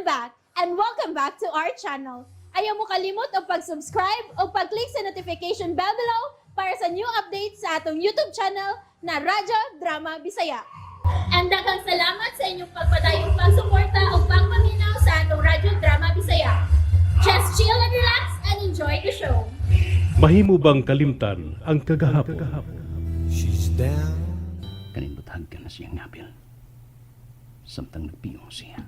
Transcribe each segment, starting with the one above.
I'm back and welcome back to our channel. Ayaw mo kalimot og pag-subscribe o pag-click sa notification bell below para sa new updates sa atong YouTube channel na Radyo Drama Bisaya. And daghang salamat sa inyong pagpadayong pagsuporta o pagpaminaw sa atong Radyo Drama Bisaya. Just chill and relax and enjoy the show. Mahimo bang kalimtan ang kagahapon? She's down. Kanindot ka na siyang ngabil. Samtang nagpiyong siya.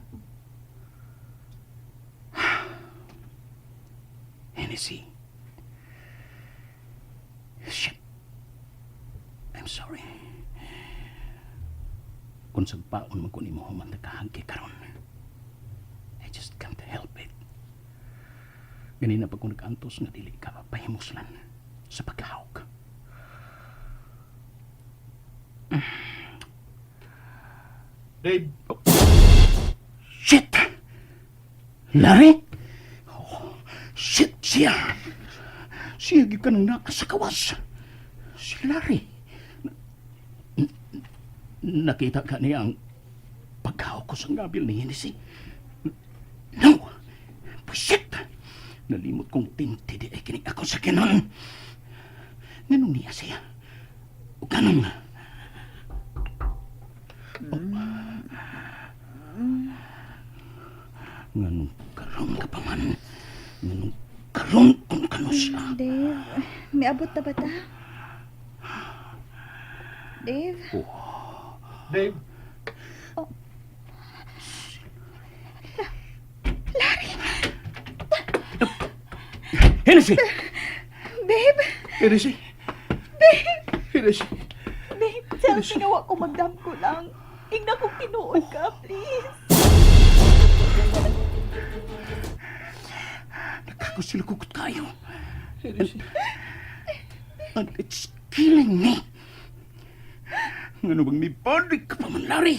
Hennessy. Shit. I'm sorry. Kung sagpaon man ko nimo human nagkahagki karon. I just can't help it. Ganina pa ko nag-antos nga dili ka pahimuslan sa pagkahawk. Dave, Shit! Larry? Oh, shit siya! Siya gyud ka nang naa sa kawas. Si Larry. Nakita ka niya ang pagkahawk ko sa ngabil ni Hennessy. No! Shit! Nalimot kong tinti di ay kinig ako sa kinon. Nganong niya siya? O ganong? Nganong karon ka pa man? Nganong karon kung kano siya? Dave, may abot na ba ta? Dave? Dave, Hennessy! Babe! Hennessy. Hennessy. Babe, tell me nga wa ko magdamgo lang. Ingna kong tinuod ka, please. Nagkakusilukot kayo. And it's killing me. Ngano bang may balik ka pa man, Larry?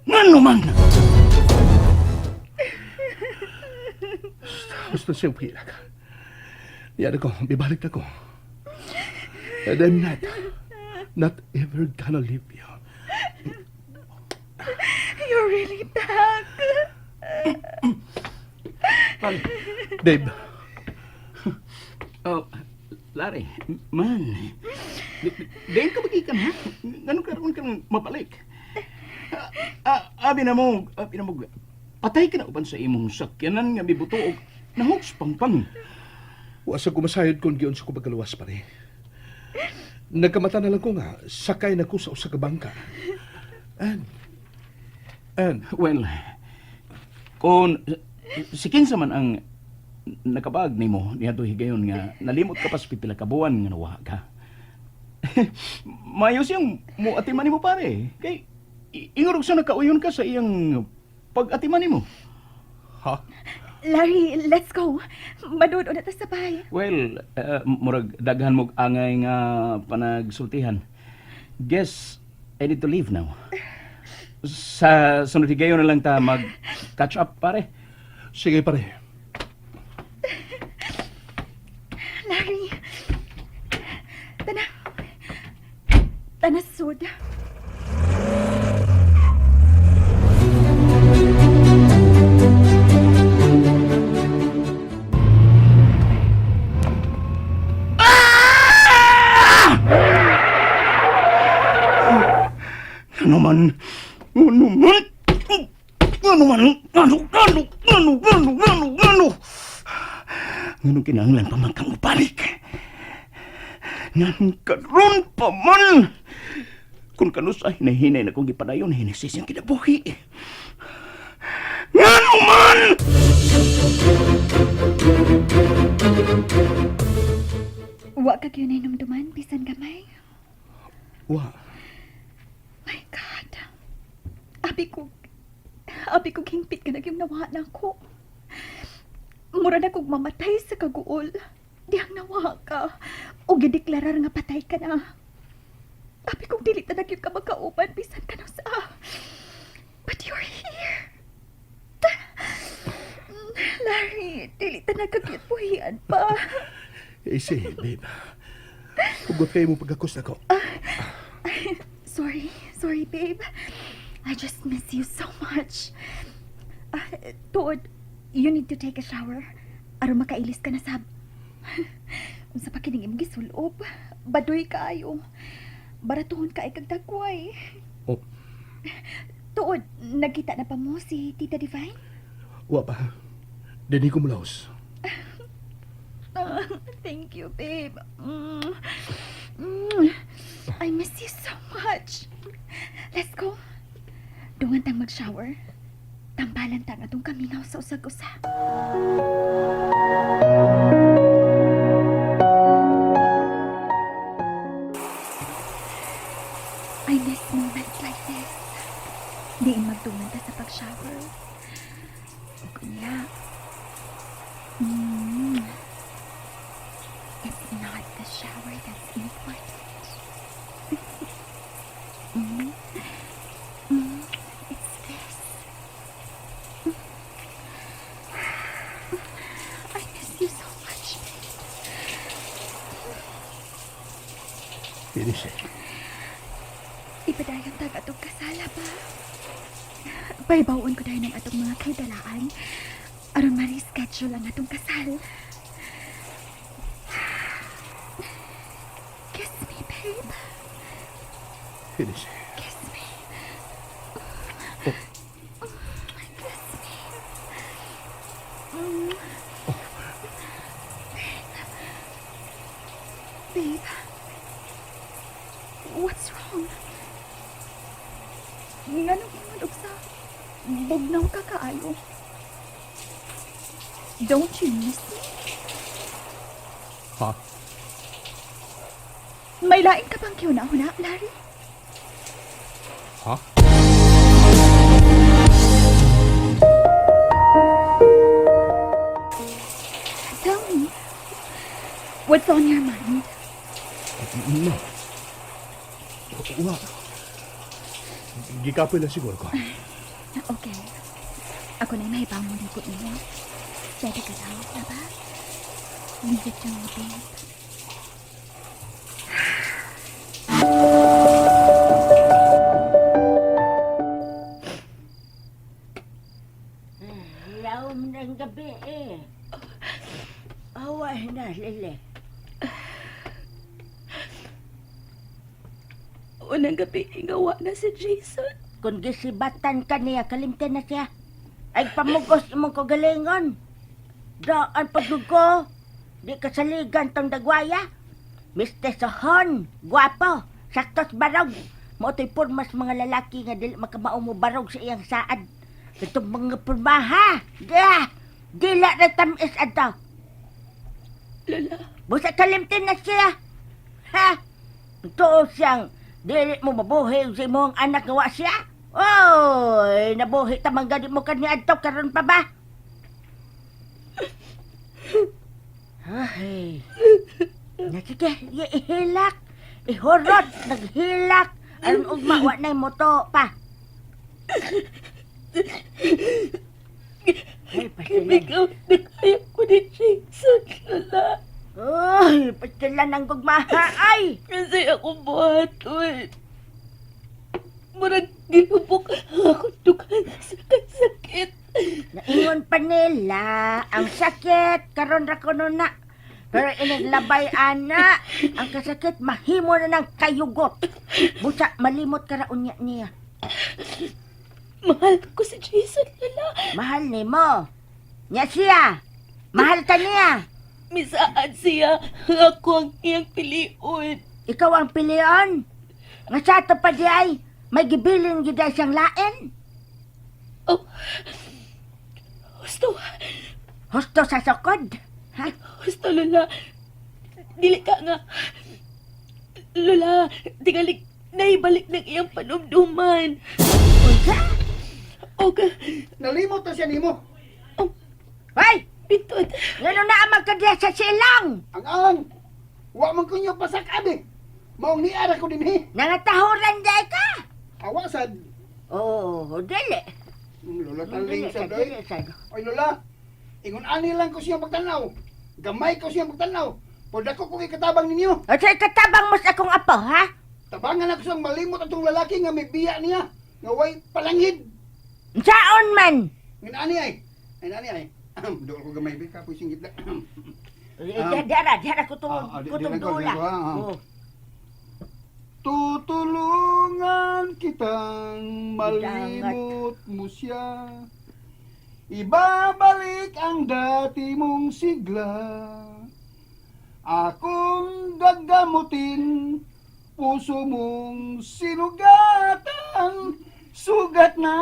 Ngano man? Basta siyang pilak. Niyan ako, bibalik na ko. And I'm not ever gonna leave you. You're really back. Dave, Oh, Larry, man. Diyan ka magikan, ha? Ngano karon ka nang mabalik? Ah, abi na mo, patay ka na uban sa imong sakyanan nga mibuto og nahog sa pangpang. Wa sa kumasayod kung giyon sa ko pagkaluwas, pare. Nagkamata na lang ko nga, sakay na ko sa usa ka bangka. And, Well, kung si kinsa man ang nakabaag nimo niadto higayon nga nalimot ka pa sa pipila ka buwan nga nawa ka. Mayo siyang muatiman nimo, pare. Kay ingorog sa nakauyon ka sa iyang pag-atiman nimo. Ha? Larry, let's go. Manuod na ta sa bahay. Well, murag daghan mo angay nga panagsultihan. Guess I need to leave now. Sa sunod higayon na lang ta mag catch up, pare. Sige, pare. Larry. Tana. Tana, sud. Ano man? Ano man? Ano man? Ano? Ano? Ano? Ano? Ano? Ano? Nganong kinahanglan pa man kang mobalik? Nganong karon pa man? Kung kanus ay hinahinay na kong gipadayon, hinisis yung kinabuhi. Ngano man? Wa ka gyud hinumduman bisan gamay. Wa. My God. Abi ko hingpit ka na yung nawa na ako. Mura na kog mamatay sa kaguol. Dihang nawa ka. O gideklarar nga patay ka na. Abi kong dili ta na gyud ka magkauban bisan ka na sa. But you're here. Larry, dili ta na kagyud buhian pa. Easy, babe. Hugot kayo mo pagkakos nako. Sorry, sorry, babe. I just miss you so much. Ah, tuod, you need to take a shower. Aron makailis ka na sab. Unsa pa kining imong gisulob? Badoy kaayo. Baratuhon ka ay kag dagway. Oh. Tuod, nagkita na pa mo si Tita Divine? Wa pa. Dini ko mulaos. Ah, thank you, babe. I miss you so much. Let's go. Dungan tang mag-shower. Tambalan tang atong kamingaw sa usag-usa. I miss moments like this. Diin magdungan ta sa pag-shower. Ug unya. It's not the shower that's important. It's this. I miss you so much, babe. Finish eh. Ipadayon tag atong kasala ba? Paibawon ko dayon ang atong mga kaidalaan aron ma-reschedule ang atong kasal. Kiss me, babe. Finish eh. Kiss me. Kiss me. Babe. What's wrong? Nganong ingon og sa bugnaw ka kaayo? Don't you miss me? Ha? May lain ka bang kiuna-huna, Larry? Ha? Tell me, what's on your mind? No. Wa. Gikapoy lang siguro ko. Okay. Ako na mahibaw mo ligo nimo. Pwede ka daw, diba? Leave it to me, babe. Laom ng gabi eh. Away na, Lili. Unang gabi, ingawa na si Jason. Kung gisibatan ka niya, kalimtan na siya. Ay pamugos imong kagalingon. Daan pagdugo. Di ka saligan tong dagwaya. Mr. Sohon, guwapo, saktos barog. Mo to'y purmas mga lalaki nga dili makamao mo barog sa iyang saad. Katong mga purmaha. Da, dila na tamis adto. Lola, Busa kalimtin na siya. Ha? Tuo siyang dili mo mabuhi sa imong anak nga wa siya. Oy, nabuhi ta man gani mo kani adto karon pa ba? Ay. Na sige, ihilak. Ihurot, naghilak. Aron ugma wa nay moto pa. Ay, pastilan. ikaw na kaya ko ni Jason, Lola. Ay, pastilan ang gugmaha ay. Kasi ako buhaton. Murag gihubok ako dukan sa kasakit. Naingon pa nila, ang sakit, karon ra kuno na. Pero iniglabay ana, ang kasakit mahimo na ng kayugot. Busa malimot ka ra unya niya. Mahal ko si Jason, Lola. Mahal nimo. Nya siya. Mahal ka niya. Misaad siya. Ako ang iyang piliun. Ikaw ang pilion. Nga sa ato pa di ay, may gibilin gid ay siyang lain. Oh. Gusto, Husto sa sukod. Ha? gusto, Lola. Dili ka nga. Lola, tingali, naibalik ng iyang panumduman. Unsa? Og, Nalimot na siya nimo. Hoy, bitod. ngano na ang magkadya sa silang? Ang ang wa man kunyo pasakad eh. Maong niara ko dinhi. Nangatahuran di ay ka. Awa sad. Oo, dili. Lola taling Dili sad sad, oy. dili sad. Oy Lola, ingon ani lang ko siya pagtanaw. Gamay ko siya pagtanaw. Pod ako kung ikatabang ninyo. O sa katabang mo sa akong apo, ha? Tabangan ako siyang malimot atong lalaki nga may biya niya. Nga way palangid. Saon man? Ngin ani ay. Ay ani ay. Dool ko gamay bi kapoy singgit na. Eh, Diara, diara kutong Di kutong lang ko, di dula. lang ko, ah. Oh. Tutulungan kitang malimot mo siya. Ibabalik ang dati mong sigla. Akong gagamutin, puso mong sinugatan. Sugat na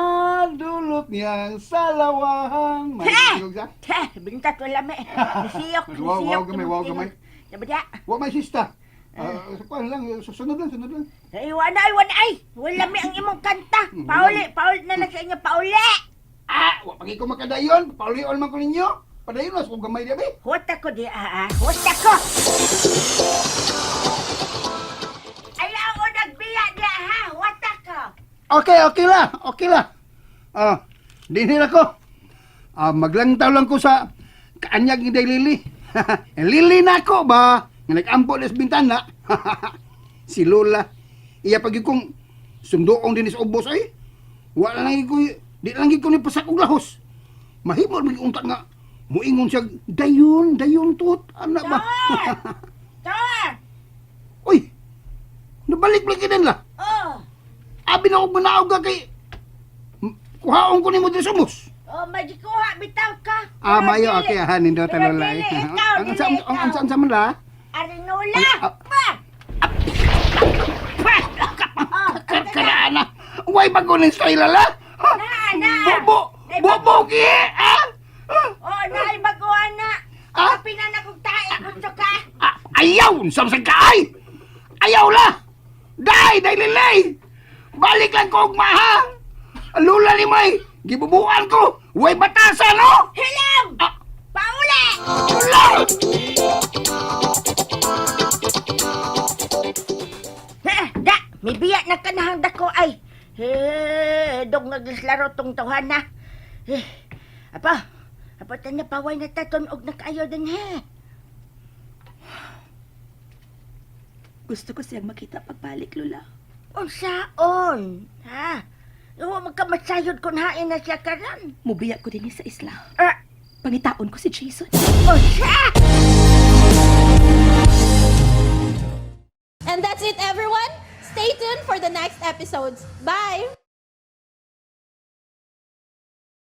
dulot niyang salawahan. May tingog sa? Teh, bintat wala me. Nisiyok, Wow, wow, nisiyok. gamay, wow, gamay. Sabi dia. Wa may sista. Ah, kuwan lang, sunod lang, sunod lang. Ay, wala ay, wala ay. Wala mi ang imong kanta. Pauli, pauli na lang sa inyo, pauli. Ah, wa pagi ko makadayon. Paulion man ko ninyo. Padayon mas ko gamay diya, be. Huwat ako di, ah, ah. Huwat ako. Ayaw o nagbiya di, ha. Huwat ako. Okay, okay la. Okay la. Ah, dinhi na ko. Ah, maglangtaw lang ko sa kaanyag ni Day Lily. Lily na ako ba? Nga nag-ampo des bintana. Si Lola. Iya pag kong sunduong din sa ubos ay. Wala lang ko, di lang ko ni pasak og lahos. Mahimo man unta nga muingon siya dayon, dayon tut. Ana ba? Tor! Tor! Uy. Nabalik lagi din la. Oh! Abi na og manaog ka kay kuhaon ko nimo diri sa ubos. Oh, magikuha, bitaw ka. Ah, Pero mayo dili. okay ha nindo Pero tanong lai. dili, ikaw, Ang dili, sa ang ikaw. ang sa man la. Arinola! Ah, Pa! Oh, Karkarana. Way bago ning style la. Ha? Na, na. Bobo, Nay, bobo gi ah. Oh, na ay baguhan na. Ah? Kapi na na kong tae, gusto ka. Ah, ayaw sa sa kaay. Ayaw la. Dai, dai lilay. Balik lang ko og maha. Lula ni May, gibubuan ko. Way batasan no. Hilam! Ah. Pauli! Lula! Eh, da, may biya na kanahang dako ay. Eh, dog naglislaro tong tawhan na. Eh, apa, apa ta na paway na taton og nakayo din he. Gusto ko siyang makita pagbalik, Lola. Unsaon? Ha? Wa magkamasayod kun hain na siya karon. Mubiya ko din sa isla. Ah, Pangitaon ko si Jason. unsa? And that's it, everyone. Stay tuned for the next episodes. Bye!